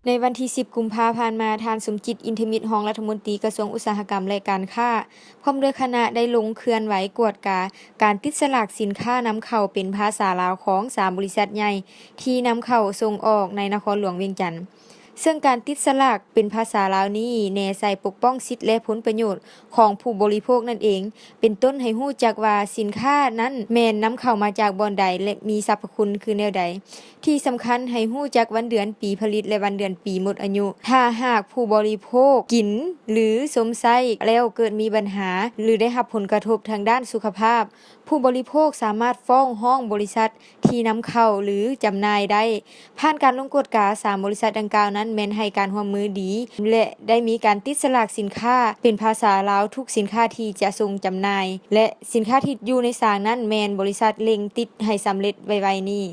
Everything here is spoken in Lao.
ໃນວັນທີສິບ ກຸມພາຜ່ານມາ, ທ່ານ ສົມຈິດ ອິນທະມິດ ຮອງລັດຖະມົນຕີກະຊວງອຸດສາຫະກຳ ແລະ ການຄ້າ ພ້ອມດ້ວຍຄະນະ ໄດ້ລົງເຄື່ອນໄຫວກວດກາການຕິດສະຫຼາກສິນຄ້ານຳເຂົ້າເປັນພາສາລາວຂອງສາມບໍລິສັດໃຫຍ່ທີ່ນຳເຂົ້າສົ່ງອອກໃນນະຄອນຫຼວງວຽງຈັນ. ເຊິ່ງການຕິດສະຫຼາກເປັນພາສາລາວນີ້ແນໃສ່ປົກປ້ອງສິດ ແລະ ຜົນປະໂຫຍດຂອງຜູ້ບໍລິໂພກນັ້ນເອງ, ເປັນຕົ້ນໃຫ້ຮູ້ຈັກວ່າສິນຄ້ານັ້ນແມ່ນນຳເຂົ້າມາຈາກບ່ອນໃດ ແລະ ມີສັບພະຄຸນຄືແນວໃດ. ທີ່ສຳຄັນໃຫ້ຮູ້ຈັກວັນເດືອນປີຜະລິດ ແລະ ວັນເດືອນປີໝົດອາຍຸ. ຖ້າຫາກຜູ້ບໍລິໂພກກິນ ຫຼື ຊົມໃຊ້ແລ້ວເກີດມີບັນຫາ ຫຼື ໄດ້ຮັບຜົນກະທົບທາງດ້ານສຸຂະພາບ, ຜູ້ບໍລິໂພກສາມາດຟ້ອງຮ້ອງບໍລິສັດທີ່ນຳເຂົ້າ ຫຼື ຈຳໜ່າຍໄດ້. ຜ່ານການລົງກວດກາ, ສາມບໍລິສັດດັ່ງກ່າວນັ້ນແມ່ນໃຫ້ການຮ່ວມມືດີ ແລະ ໄດ້ມີການຕິດສະຫຼາກສິນຄ້າເປັນພາສາລາວທຸກສິນຄ້າທີ່ຈະສົ່ງຈຳໜ່າຍ ແລະ ສິນຄ້າທີ່ຢູ່ໃນສາງນັ້ນແມ່ນບໍລິສັດເລັ່ງຕິດໃຫ້ສຳເລັດໄວໆນີ້.